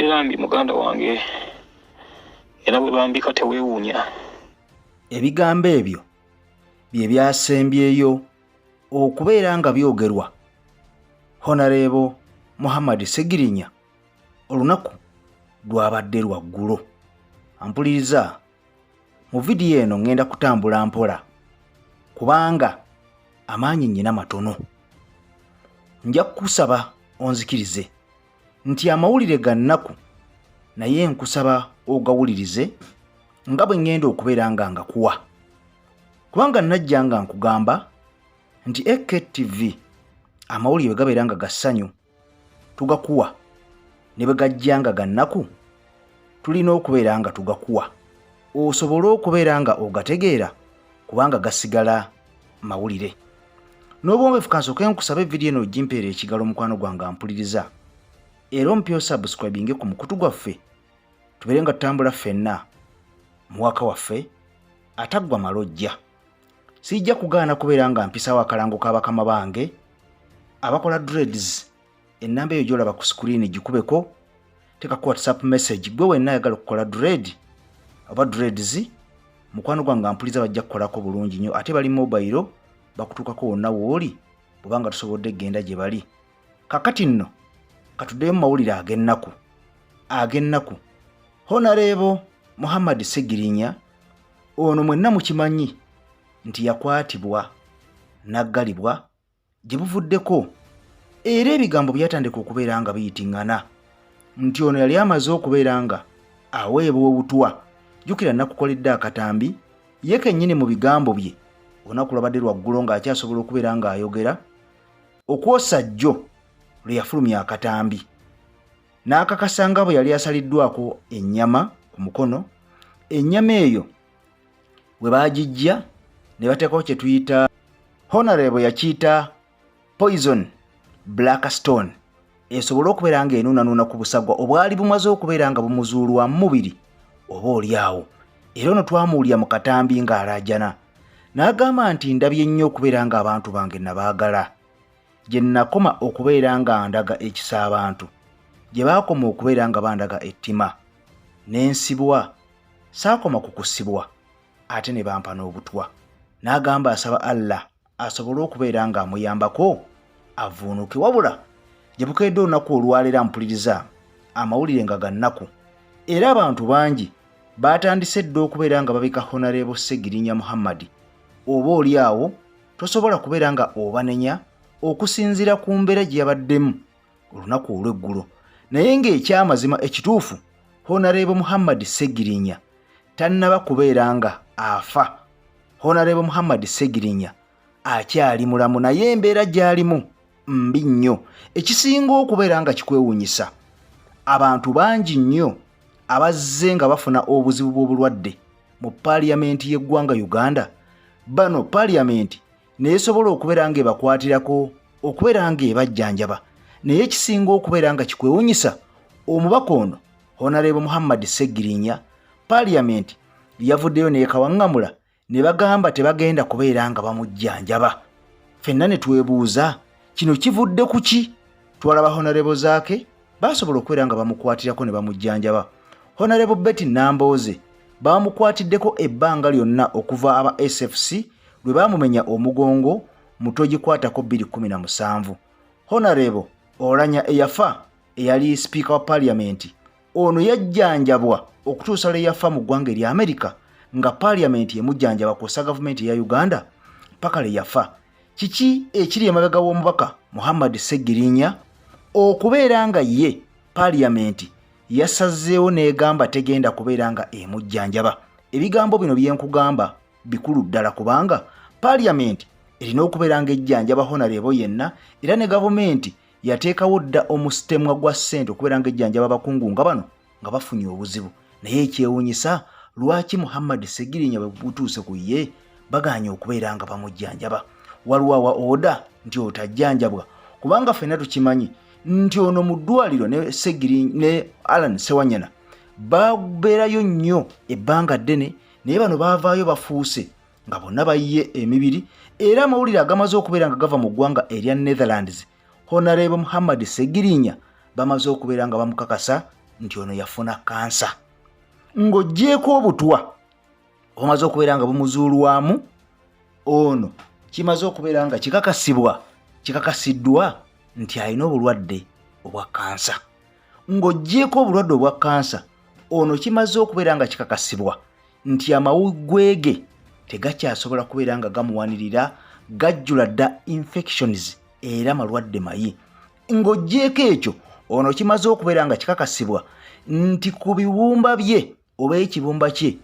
Mbeera mbi muganda wange, era bwe bambika teweewuunya. Ebigambo ebyo bye byasembyeyo okubeera nga byogerwa Honorable Muhammad Ssegirinya olunaku lwabadde lwa ggulo. Ampuliriza, mu vidiyo eno ŋŋenda kutambula mpola kubanga amaanyi nnyina matono. Nja kukusaba onzikirize nti amawulire ga nnaku naye nkusaba ogawulirize nga bwe ŋŋenda okubeera nga ngakuwa kubanga najja nga nkugamba nti AKTV amawulire bwe gabeera nga ga ssanyu tugakuwa ne bwe gajja nga ga nnaku tulina okubeera nga tugakuwa osobole okubeera nga ogategeera kubanga gasigala mawulire. N'obuwombeefu kansooke nkusabe vidiyo eno ogimpeera ekigalo mukwano gwange ampuliriza era ompe osubscribinge ku mukutu gwaffe tubeere nga tutambula ffenna muwaka waffe ataggwa malojja. Sijja kugaana kubeera nga mpisawo akalango ka bakama bange abakola dreads. Ennamba eyo gy'olaba ku sikuriini gikubeko, teekako WhatsApp message gwe wenna ayagala okukola dread oba dreads. Mukwano gwange ampuliza, bajja kukolako bulungi nnyo ate bali mobile, bakutuukako wonna wooli bwobanga tusobodde genda gye bali. Kakati nno katuddeyo mu mawulire ag'ennaku ag'ennaku. Honorable Muhammad Ssegirinya ono mwenna mukimanyi nti yakwatibwa n'aggalibwa gye buvuddeko, era ebigambo byatandika okubeera nga biyitiŋŋana nti ono yali amaze okubeera nga aweebwa obutwa. Jjukira nakukoledde akatambi ye kennyini mu bigambo bye olunaku lwabadde lwaggulo ng'akyasobola okubeera ng'ayogera okwosa jjo lwe yafulumya akatambi n'akakasa nga bwe yali asaliddwako ennyama ku mukono. Ennyama eyo we baagijja ne bateekawo kye tuyita, Honorable yakiyita poison black stone, esobole okubeera ng'enuunanuuna ku busagwa obwali bumaze okubeera nga bumuzuulwa mu mubiri oba oli awo. Era ono twamuwulira mu katambi ng'alaajana n'agamba nti ndabye nnyo okubeera ng'abantu bange nabaagala, gye nnakoma okubeera nga ndaga ekisa abantu gye baakoma okubeera nga bandaga ettima ne nsibwa, saakoma ku kusibwa ate ne bampa n'obutwa. N'agamba asaba Allah asobole okubeera ng'amuyambako avvuunuke. Wabula gye bukeedde olunaku olwaleero mpuliriza amawulire nga ga nnaku, era abantu bangi baatandise dda okubeera nga babika Honorable Ssegirinya Muhammad. Oba oli awo tosobola kubeera nga obanenya okusinziira ku mbeera gye yabaddemu olunaku olw'eggulo, naye ng'ekyamazima ekituufu Honorable Muhammad Ssegirinya tannaba kubeera nga afa. Honorable Muhammad Ssegirinya akyali mulamu, naye embeera gy'alimu mbi nnyo. Ekisinga okubeera nga kikwewunyisa, abantu bangi nnyo abazze nga bafuna obuzibu bw'obulwadde mu paaliyamenti y'eggwanga Uganda, bano paaliyamenti neesobola okubeera ng'ebakwatirako okubeera ng'ebajjanjaba, naye ekisinga okubeera nga kikwewunyisa, omubaka ono Honorable Muhammad Ssegirinya paaliyamenti yavuddeyo neekawaŋŋamula ne bagamba tebagenda kubeera nga bamujjanjaba. Ffenna ne twebuuza kino kivudde ku ki? Twalaba Honorable Zaake baasobola okubeera nga bamukwatirako ne bamujjanjaba. Honorable Betty Nambooze bamukwatiddeko ebbanga lyonna okuva aba SFC lwe baamumenya omugongo mu togikwatako 2017. Honorable Olanya eyafa eyali sipiika wa paaliyamenti ono yajjanjabwa okutuusa lwe yafa mu ggwanga erya Amerika nga paaliyamenti emujjanjaba kwossa gavumenti eya Uganda paka lwe yafa. Kiki ekiri emabega w'omubaka Muhammad Ssegirinya okubeera nga ye paaliyamenti yasazeewo n'egamba tegenda kubeera nga emujjanjaba? Ebigambo bino bye nkugamba bikulu ddala kubanga paaliyamenti erina okubeera ng'ejjanjaba Honorable yenna, era ne gavumenti yateekawo dda omusitemwa gwa ssente okubeera ng'ejjanjaba abakungu nga bano nga bafunye obuzibu. Naye ekyewunyisa, lwaki Muhammad Ssegirinya bwe butuuse ku ye bagaanye okubeera nga bamujjanjaba? Waliwo awa oda nti otajjanjabwa? Kubanga ffenna tukimanyi nti ono mu ddwaliro ne Ssegirinya ne Allan Ssewanyana babeerayo nnyo ebbanga ddene, naye bano baavaayo bafuuse nga bonna bayiye emibiri. Era amawulire agamaze okubeera nga gava mu ggwanga erya Netherlands, Honorable Muhammad Ssegirinya bamaze okubeera nga bamukakasa nti ono yafuna kansa. Ng'oggyeeko obutwa obumaze okubeera nga bumuzuulwamu, ono kimaze okubeera nga kikakasibwa kikakasiddwa nti alina obulwadde obwa kansa. Ng'oggyeeko obulwadde obwa kansa, ono kimaze okubeera nga kikakasibwa nti amawuggwe ge tegakyasobola kubeera nga gamuwanirira, gajjula dda infections era malwadde mayi. Ng'oggyeeko ekyo, ono kimaze okubeera nga kikakasibwa nti ku biwumba bye oba ekibumba kye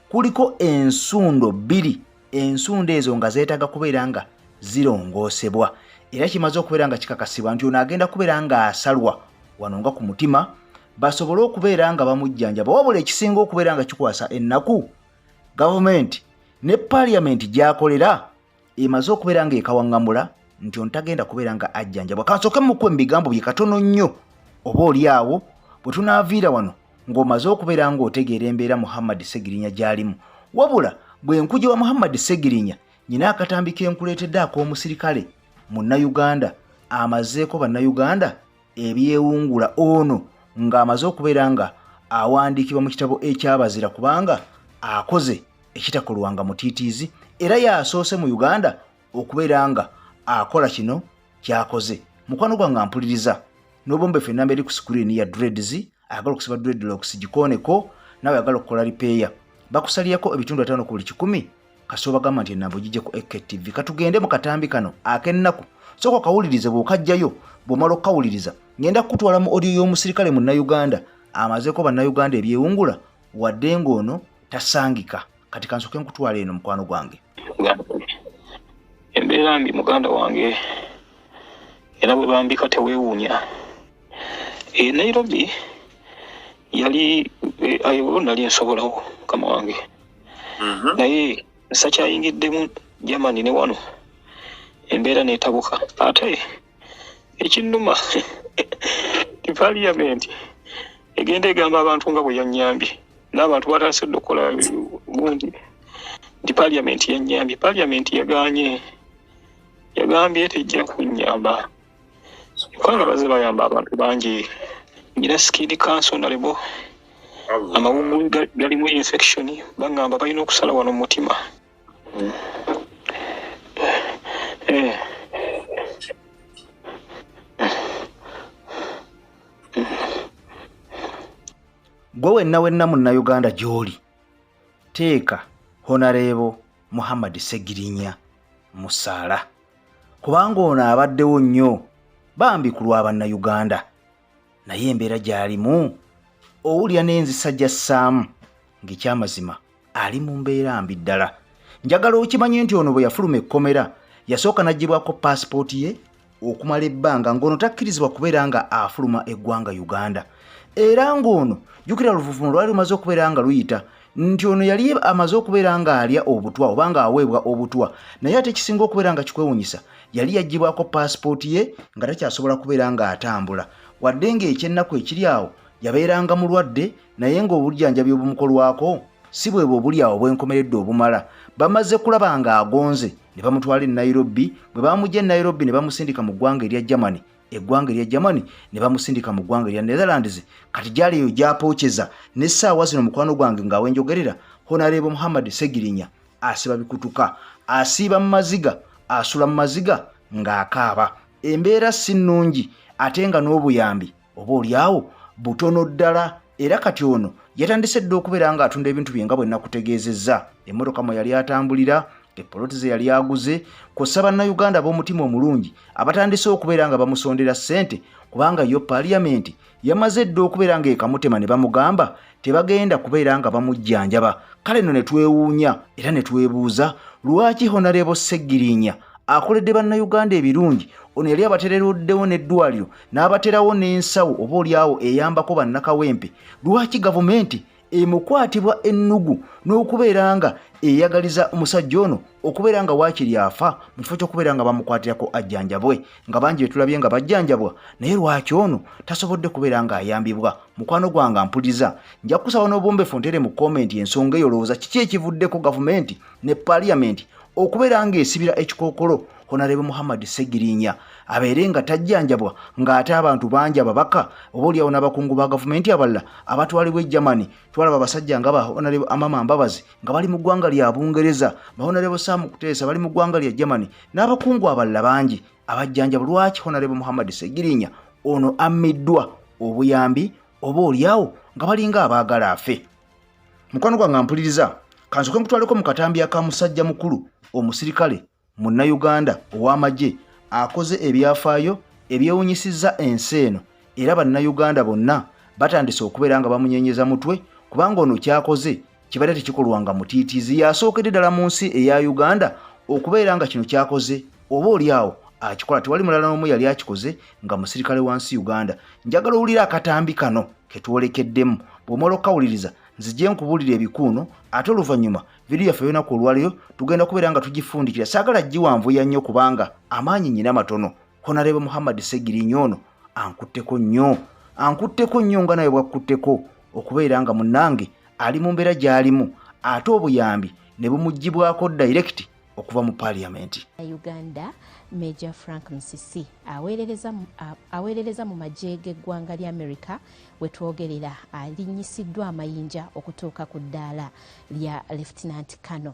kuliko ensundo bbiri, ensundo ezo nga zeetaaga kubeera nga zirongoosebwa, era kimaze okubeera nga kikakasibwa nti ono agenda kubeera ng'asalwa wano nga ku mutima basobole okubeera nga bamujjanjaba. Wabula ekisinga okubeera nga kikwasa ennaku, gavumenti ne paaliyamenti gy'akolera emaze okubeera ng'ekawaŋŋamula nti ono tagenda kubeera nga ajjanjabwa. Kansooke mukuwe mu bigambo bye katono nnyo, oba oli awo bwe tunaaviira wano ng'omaze okubeera ng'otegeera embeera Muhammad Ssegirinya gy'alimu. Wabula bwe nkugye wa Muhammad Ssegirinya, nyina akatambi ke nkuleetedde ak'omusirikale Munnayuganda amazeeko Bannayuganda ebyewungula, ono ng'amaze okubeera nga awandiikibwa mu kitabo ekyabazira kubanga akoze ekitakolwanga mutiitiizi, era yasoose mu Uganda okubeera nga akola kino kyakoze. Mukwano gwange ampuliriza n'obombefu, enamba eri ku sikuriini ya dreads, ayagala okusiba dreadlocks gikooneko, nawe ayagala okukola ripeeya bakusalirako ebitundu 50 ku buli 100 kasooba gamba nti enamba ogijje ku AKTV. Katugende mu katambi kano ak'ennaku, sooka okawulirize. Bw'okajjayo, bw'omala okukawuliriza, ngenda kukutwala mu audio y'omusirikale Munnayuganda amazeeko Bannayuganda ebyewungula, wadde ng'ono tasangika. Kati kansooke nkutwala eno, mukwano gwange. Embeera mbi, muganda wange, era bwe bambika teweewuunya. E Nairobi yali ayo nali nsobolawo, mukama wange, naye nsakyayingiddemu Germany ne wano embeera n'etabuka. Ate ekinnuma ti parliament egenda egamba abantu nga bwe yannyambye, n'abantu batandise dda okukola gundi nti parliament yannyambye. Parliament yaganye, yagambye tejja kunnyamba kubanga bazze bayamba abantu bangi. Nyina skin cancer nalebo, amawuggwe galimu infection, baŋŋamba balina okusala wano mu mutima. Eh. Gwe wenna wenna Munnayuganda gy'oli, teeka Honorable Muhammad Ssegirinya mu ssaala, kubanga ono abaddewo nnyo bambi ku lwa Bannayuganda, naye embeera gy'alimu owulira n'enzisa gy'assaamu ng'ekyamazima ali mu mbeera mbi ddala. Njagala okimanye nti ono bwe yafuluma ekkomera yasooka n'aggyibwako paasipooti ye okumala ebbanga, ng'ono takkirizibwa kubeera nga afuluma eggwanga Uganda, era ng'ono jjukira luvuvumo lwali lumaze okubeera nga luyita nti ono yali amaze okubeera ng'alya obutwa oba ng'aweebwa obutwa. Naye ate ekisinga okubeera nga kikwewunyisa, yali yaggyibwako paasipooti ye nga takyasobola kubeera ng'atambula, wadde ng'ekyennaku ekiri awo yabeeranga mulwadde, naye ng'obujjanjabi obumukolwako si bwebwo obuli awo bwenkomeredde obumala. Bamaze kulaba ng'agonze ne bamutwala e Nairobi. Bwe bamugya e Nairobi ne bamusindika mu ggwanga erya Germany, eggwanga erya Germany ne bamusindika mu ggwanga erya Netherlands. Kati gyali eyo gy'apookeza n'essaawa zino, mukwano gwange, ng'awenjogerera Honorable Muhammad Ssegirinya asiba bikutuka, asiiba mu maziga, asula mu maziga ng'akaaba. Embeera si nnungi, ate nga n'obuyambi oba oliawo butono ddala. Era kati ono yatandise dda okubeera ng'atunda ebintu bye nga bwe nakutegeezezza, emmotoka mwe yali atambulira, epoloti ze yali aguze, kw'ossa Bannayuganda ab'omutima omulungi abatandise okubeera nga bamusondera ssente, kubanga yo paaliyamenti yamaze dda okubeera ng'ekamutema ne bamugamba tebagenda kubeera nga bamujjanjaba. Kale nno ne twewuunya era ne twebuuza lwaki Honorable Ssegirinya akoledde Bannayuganda ebirungi, ono yali abatereruddewo n'eddwaliro n'abaterawo n'ensawo oba oliawo eyambako Bannakawempe, lwaki gavumenti emukwatibwa ennugu n'okubeera nga eyagaliza omusajja ono okubeera nga waakiri afa mu kifo ky'okubeera nga bamukwatirako ajjanjabwe, nga bangi betulabye nga bajjanjabwa, naye lwaki ono tasobodde kubeera ng'ayambibwa? Mukwano gwange ampuliza, nja kukusaba n'obwombefu ntere mu komenti ensonga eyo. Olowooza kiki ekivuddeko gavumenti ne paaliyamenti okubeera ng'esibira ekikookolo Honorable Muhammad Ssegirinya? Abeere nga tajjanjabwa ng'ate abantu bangi ababaka oba oliawo n'abakungu ba gavumenti abalala abatwalibwa e Germany. Twalaba abasajja nga ba Honorable Amama Mbabazi nga bali mu ggwanga lya Bungereza, ba Honorable Sam Kuteesa bali mu ggwanga lya Germany n'abakungu abalala bangi abajjanjabwa. Lwaki Honorable Muhammad Ssegirinya ono ammiddwa obuyambi oba oliawo nga balinga abaagala afe? Mukwano gwange ampuliriza, kansoke nkutwaleko mu katambi aka musajja mukulu omusirikale Munnayuganda ow'amagye akoze ebyafaayo ebyewunyisizza ensi eno, era Bannayuganda bonna batandise okubeera nga bamunyenyeza mutwe kubanga ono kyakoze kibadde tekikolwanga mutiitiizi. Yasookedde ddala mu nsi eya Uganda okubeera nga kino kyakoze oba oli awo akikola, tewali mulala n'omu yali akikoze nga musirikale wa nsi Uganda. Njagala owulire akatambi kano ketwolekeddemu. Bw'omala okukawuliriza, nzije nkubuulira ebikuuno, ate oluvannyuma vidiyo yaffe ey'olunaku olwaleero tugenda kubeera nga tugifundikira. Saagala giwanvuya nnyo kubanga amaanyi nyina matono. Honarebo Muhammad Ssegirinya ono ankutteko nnyo, ankutteko nnyo nga nawe bwakkutteko okubeera nga munnange ali mu mbeera gy'alimu, ate obuyambi ne bumuggyibwako direct okuva mu Paaliyamenti. Uganda Major Frank Musisi aweerereza mu magye g'eggwanga lya America wetwogerera alinnyisiddwa amayinja okutuuka ku ddaala lya Lieutenant Colonel.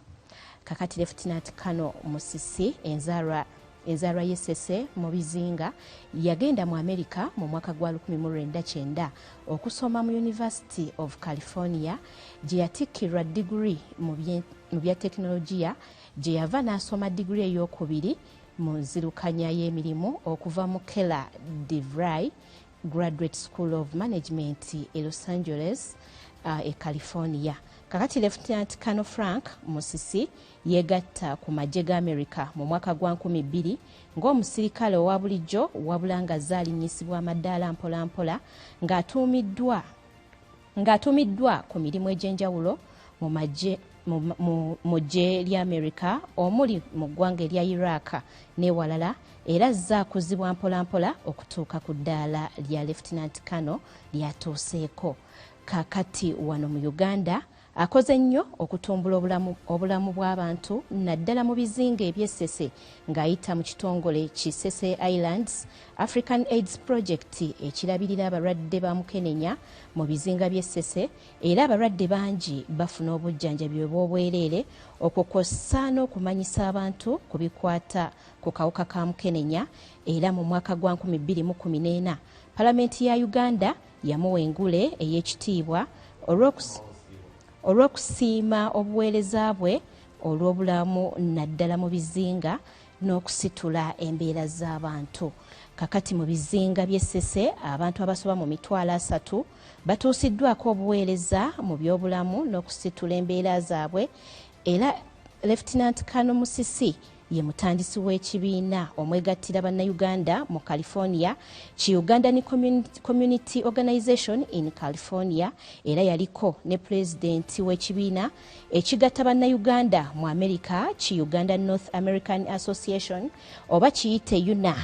Kakati Lieutenant Colonel Musisi enzaalwa y'e Ssese mu bizinga yagenda mu America mu mwaka gwa 1990 okusoma mu University of California gye yatikkirwa diguri mu bya tekinologiya, gye yava n'asoma diguri ey'okubiri mu nzirukanya y'emirimu okuva mu Keller DeVry Graduate School of Management e Los Angeles e California. Kakati Lieutenant Colonel Frank Musisi yegatta ku magye ga America mu mwaka gwa 2000 ng'omusirikale owa bulijjo, wabula nga zaalinnyisibwa amaddaala mpolampola ng'atuumiddwa ku mirimu egy'enjawulo mu magye mu ggye lya America, omuli mu ggwanga erya Iraq n'ewalala, era azze akuzibwa mpolampola okutuuka ku ddaala lya Lieutenant Colonel lyatuuseeko kakati. Wano mu Uganda akoze nnyo okutumbula obulamu bw'abantu, naddala mu bizinga eby'e Ssese ng'ayita mu kitongole Kisese Islands African AIDS Project ekirabirira abalwadde ba mukenenya mu bizinga by'e Ssese, era abalwadde bangi bafuna obujjanjabi obw'obwereere, okwo kw'ossa n'okumanyisa abantu ku bikwata ku kawuka ka mukenenya. Era mu mwaka gwa 2014 Palamenti ya Uganda yamuwa engule ey'ekitiibwa olw'okusiima obuweereza bwe olw'obulamu, naddala mu bizinga, n'okusitula embeera z'abantu. Kakati mu bizinga by'e Ssese abantu abasoba mu 300,000 batuusiddwako obuweereza mu byobulamu n'okusitula embeera zaabwe. Era Lieutenant Colonel Musisi ye mutandisi w'ekibiina omwegattira Bannayuganda mu California ki Ugandan Community Organization in California, era yaliko ne pulezidenti w'ekibiina ekigatta Bannayuganda mu America ki Uganda North American Association oba kiyite UNA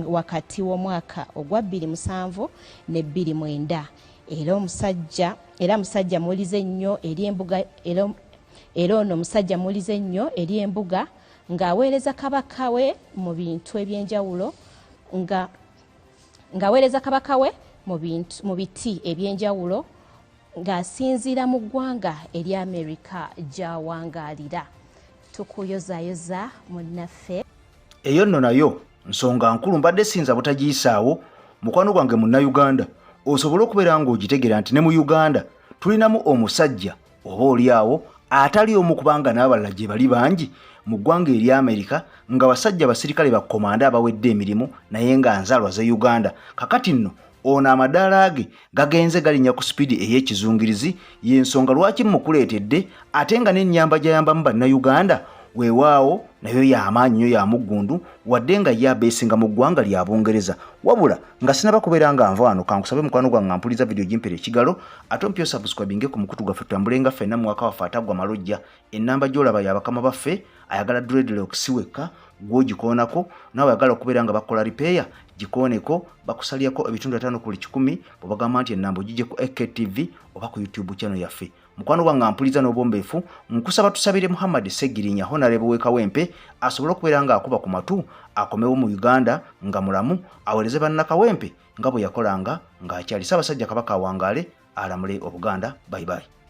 wakati w'omwaka ogwa 2007 ne 2009. Era musajja muwulize nnyo eri embuga, era ono musajja muwulize nnyo eri embuga ng'aweereza kabaka we mu bintu ebyenjawulo, nga ng'aweereza kabaka we mu bintu mu biti ebyenjawulo ng'asinziira mu ggwanga erya Amerika gy'awangaalira. Tukuyozaayoza munnaffe. Eyo nno nayo nsonga nkulu, mbadde siyinza butagiyisaawo, mukwano gwange Munnayuganda, osobole okubeera ng'ogitegeera nti ne mu Uganda tulinamu omusajja oba oli awo atali omu, kubanga n'abalala gye bali bangi mu ggwanga erya Amerika nga basajja basirikale bakomanda abawedde emirimu naye nga nzaalwa ze Uganda. Kakati nno ono amadaala ge gagenze galinnya ku sipiidi ey'ekizungirizi, y'ensonga lwaki mmukuleetedde, ate nga n'ennyamba gy'ayambamu Bannayuganda weewaawo nayo y'amaanyi nnyo, ya muggundu, wadde nga ye abeesinga mu ggwanga lya Bungereza. Wabula nga sinaba kubeera nga nva wano, kankusabe mukwano gwange nga mpuliza vidiyo, gimpera ekigalo ate ompyo subscribinge ku mukutu gwaffe, tutambule nga ffenna mwaka waffe ataggwa malojja. Ennamba gy'olaba y'abakama baffe. Ayagala dreadlocks wekka gw'ogikoonako, naawe ayagala okubeera nga bakola repair. Gikooneko, bakusalyako 5% ku buli 100 bwebagamba nti enamba ogijje ku AKTV oba ku YouTube channel yaffe. Mukwano gwange ampuliza n'obwombeefu, nkusaba tusabire Muhammad Ssegirinya Honorable w'e Kawempe asobole okubeera ng'akuba ku matu akomewo mu Uganda nga mulamu, aweereze bannakawempe nga bwe yakolanga ng'akyali. Ssaabasajja Kabaka awangaale, alamule Obuganda. Bye bye.